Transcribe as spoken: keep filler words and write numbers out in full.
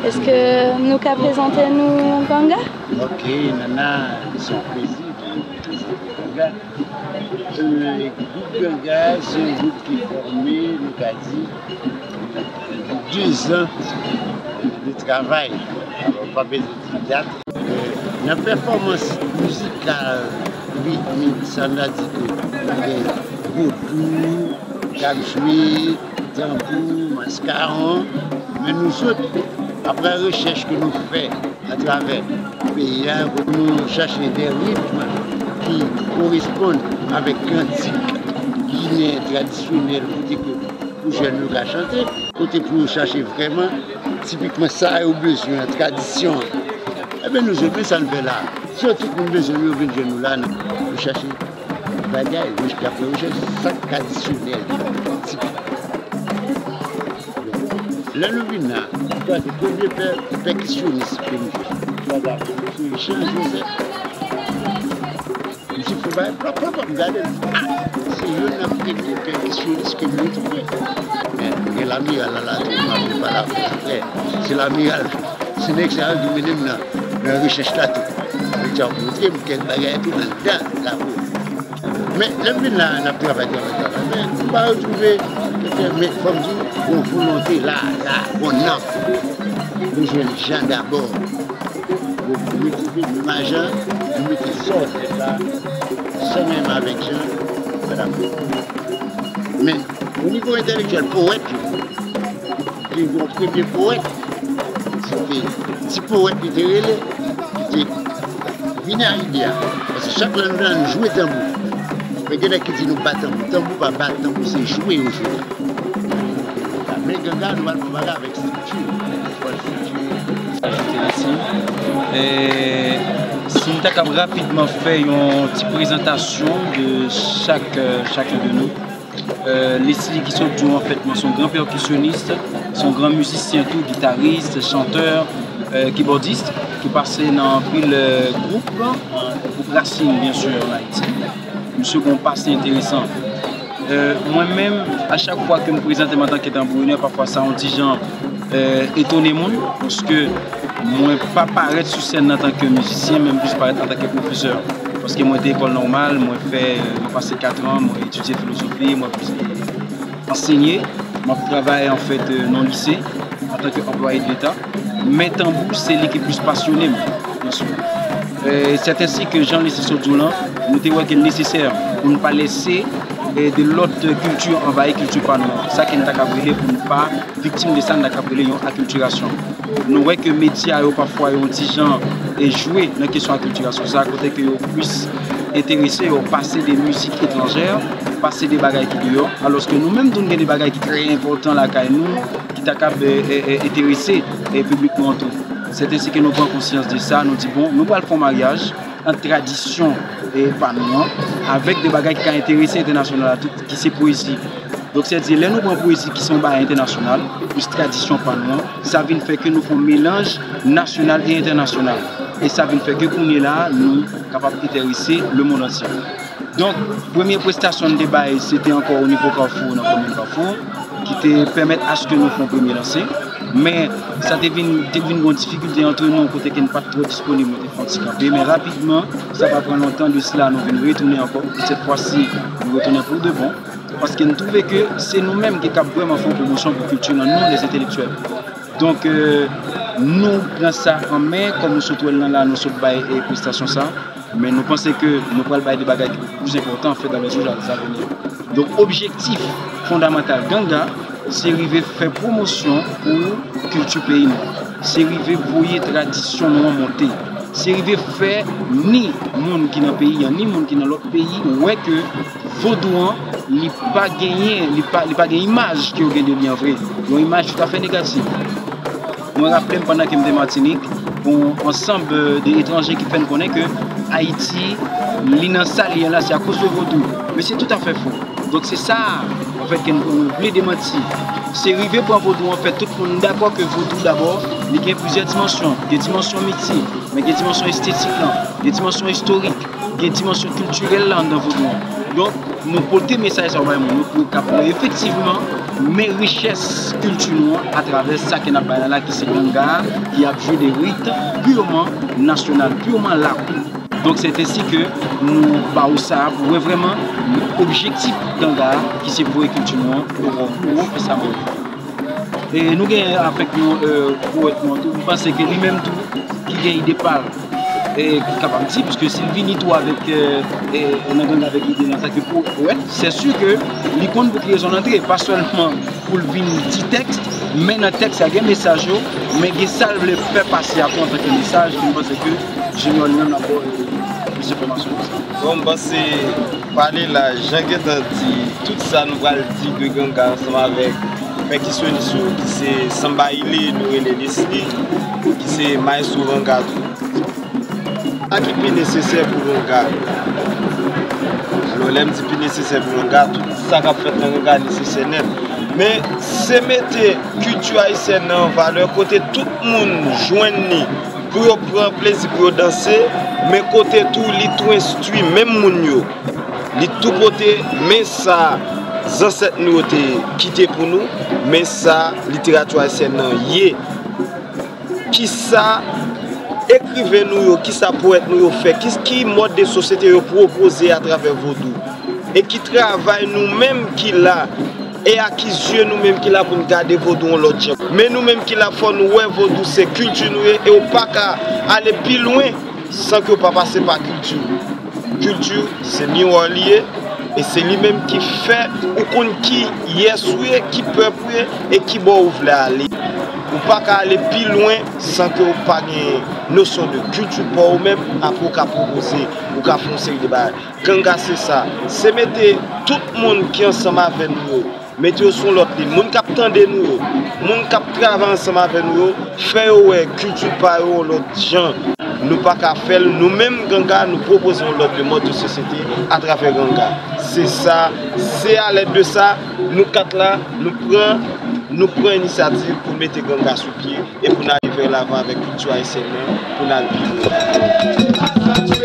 Èske nou ka prezante nou Ganga? Ok, Nana, se yon plezi de prezante Ganga. Euh, gwoup Ganga, se yon gwoup ki fòme, nou ka di, de zan de travay. Alò, pa bezwen di dat. Euh, nan pèfòmans mizikal, ritmik, sa n a di ke gen vodou, k ap jwe, tanbou, maskawon, men nou sot, aprè rechèch ke nou fè atravè peyi a, kote nou chache de ritm ki koresponn avèk kantik ginen tradisyonèl, kote ke pou jèn yo ka chante, kote pou yo chache vrèman, tipikman sa yo bezwen an, tradisyon an. Ebyen nou sot, men sa n fè la. Si yo tout moun bezwen nou, yo vin jwenn nou la, nou chache bagay, nou chache sa k tradisyonèl, tipik. Lè nou vin la, nou pase premye pè, pèkisyonis ke nou jwe. Sa la, se Jean Joseph. Misye fè bagay plòp, plòp, plòp, m gade l. Ah! Se youn nan premye pèkisyonis ke m retwouve. Men, gen Lamiral la, la, tou, m ap di pa la, frè. Se Lamiral. Se nèg sa yo ki mennen m nan, nan rechèch la tou. Nèg sa yo montre m kèk bagay tou anndan lakou. Men, lè m vin la, n ap travay, travay, travay. Men, m pa retwouve, men, fò m di w, gon volonte la, la, gon nanm. Nou jwenn Jan dabò. Yo retwouve menm ajan, nou mete sa w fè la, san menm avèk Jan, madam. Men, o nivo entèlektyèl, powèt yo, te gen yon premye powèt, se te ti powèt li te rele, ki te vini a ide a. Paske chak lè nou la, nou jwe tanbou. Men gen nèg ki di nou bat tanbou. Tanbou pa bat, tanbou se jwe yo jwe. Men Ganga, nou pral fè bagay avèk strikti. Ajoute ici. E si n ta kab rapidman fè yon ti prezantasyon de chak, euh, chacun de nous. Euh, Lesly ki sot di w, anfèt, mwen se yon gran pèkisyonis, se yon gran mizisyen tou, gitaris, chantè, euh, kibòdis, ki pase nan anpil, euh, gwoup, gwoup Rasin, byen si, ann Ayiti. Misye gen yon pase enteresan. Euh, mwen menm, a chak fwa ke m prezante m antanke tanbourinè, pafwa sa yon ti jan, euh, etone moun, paske mwen pa parèt sou sèn antanke mizisyen, men m plis parèt antanke pwofesè. Paske mwen te ekòl nòmal, mwen fè, euh, mwen pase kat an, mwen etidye filozofi, mwen plis ansenye, m ap travay, anfèt, euh, nan lise, antanke anplwaye de leta. Men tanbou, se li ki plis pasyone m, byen si. E sèt ensi ke jan Lesly sot di w lan, nou te wè ke l nesesè pou n pa lese, e, de lòt kilti anvayi kilti pa nou an. Sa ke n ta kab rele pou n pa viktim de sa n ta kab rele yon akiltirasyon. Nou wè ke medya yo pafwa yo yon ti jan, e, jwe nan kesyon akiltirasyon sa, kote ke yo plis enterese yo pase de mizik etranjè, pase de bagay ki deyò, alòske nou menm tou n gen de bagay ki trè enpòtan lakay nou, ki ta kab, e, e, e, enterese, e, piblik nou an tou. Sèt ensi ke nou pran konsyans de sa, nou di, bon, nou pral fè yon maryaj ant tradisyon, e, pa nou an, avèk de bagay ki ka enterese entènasyonal la tou, ki se pwezi. Donk, sètadi, lè nou pran pwezi ki se yon bagay entènasyonal, plis tradisyon pa nou an, sa vin fè ke nou fè yon melanj nasyonal e entènasyonal. E sa vin fè ke kounye la a, nou kapab enterese lemonn antye. Donk, premye prestasyon n te bay, se te ankò o nivo Kafou, nan komin Kafou, ki te pèmèt aske nou fè yon premye lanse. Men, sa te vin, te vin gen yon difikilte ant nou, kote ke n pa t twò disponib, nou te fè yon ti kanpe. Men rapidman, sa pa pran lontan de sila, nou vin retounen ankò. E sèt fwa si, nou retounen pou de bon. Paske n twouve ke se nou menm ki kab vrèman fè yon pwomosyon pou kilti nan nou, lèzentelektyèl. Donk, euh, nou pran sa an men, kòm nou sot wè l nan la, nou sot bay, e, prestasyon sa. Men nou panse ke nou pral bay de bagay ki plis enpòtan, anfèt, dans les jours à venir. Donk, objektif fondamantal Ganga, se rive fè pwomosyon pou kilti peyi nou. Se rive voye tradisyon nou an monte. Se rive fè ni moun ki nan peyi an, ni moun ki nan lòt peyi wè ke vodou an, li pa genyen, li pa, li pa gen imaj ke yo gen de li an vre. Yon imaj toutafè negatif. Mwen raple m pandan ke m te Matinik, gon ansanm, euh, de etranje ki fè n konnen ke Ayiti, li nan sa li ye la, se akoz de vodou. Men se toutafè fo. Donk se sa, anfèt, ke nou, nou vle demanti. Se rive pran vodou an, fè tout moun dakò ke vodou, dabò, li gen plizyè dimansyon. Gen dimansyon mitik, men gen dimansyon estetik lan, gen dimansyon istorik, gen dimansyon kiltirèl la anndan vodou an. Donk, nou pote mesaj sa yo bay moun yo pou yo kapab efektivman men richès kilti nou an atravè sa ke n ap bay la, ki se ganga, ki ap jwe de rit pirman nasyonal, pirman lakou. Donk, se ensi ke nou ba ou sa pou wè vrèman objektif ganga, ki se voye kilti nou an, pou, pou, pou sa mwen. E nou gen avèk nou, euh, powèt nou an tou. M panse ke li menm tou, ki gen ide pa l, e ki kapab di, piske si l vini tou avèk, euh, e nan ganga avèk ide l antanke po-, powèt, se si ke li konn pou ki rezon l antre, pa sèlman pou l vin di tèks, men nan tèks la gen mesaj yo, men gen sa l vle fè pase a tou antanke mesaj, e m panse ke Junior li menm l ap ba w, euh, plis enfòmasyon sou sa. Bon, m panse pale la, jan gentan di, tout sa nou pral di de ganga ansanm avèk pèkisyonis yo, ki se Sanba Ile, nou rele Leslie, ki se maestro ganga tou. Sa ki pi nesesè pou ganga. Alò, lè m di pi nesesè pou ganga, tout sa k ap fèt nan ganga nesesè nèt. Men, se mete kilti ayisyèn nan an valè, kote tout moun jwenn li, pou yo pran plezi, pou yo danse, men kote tou li tou enstwi menm moun yo. Li tou pote men sa zansèt nou yo te kite pou nou, men sa literati ayisyèn nan ye. Kisa ekriven nou yo, kisa powèt nou yo fè, ki, ki mòd de sosyete yo pwopoze atravè vodou, e ki travay nou menm ki la, e a ki zye nou menm ki la pou n gade vodou yon lòt jan. Men nou menm ki la, fò nou wè vodou se kilti nou ye, e ou pa ka ale pi lwen san ke w pa pase pa kilti w. Kilti se miwa w li ye, e se li menm ki fè ou konn ki yès ou ye, ki pèp ou ye, e ki bò ou vle ale. Ou pa ka ale pi lwen san ke w pa gen nosyon de kilti pa w menm, apre w ka pwopoze, ou ka fè yon seri de bagay. Ganga se sa, se mete tout moun ki ansanm avè nou yo, mete yo sou yon lòt liy. Moun k ap tande nou yo, moun k ap travay ansanm avè nou yo, fè yo wè kilti pa yo yon lòt jan. Nou pa ka fè l, nou menm ganga, nou pwopoze yon lòt de mòd de sosyete atravè ganga. Se sa, se a lèd de sa, nou kat la, nou pran, nou pran inisyativ pou mete ganga sou pye e pou n ale vè lavan avèk kilti ayisyèn nan, pou n al pi lwen.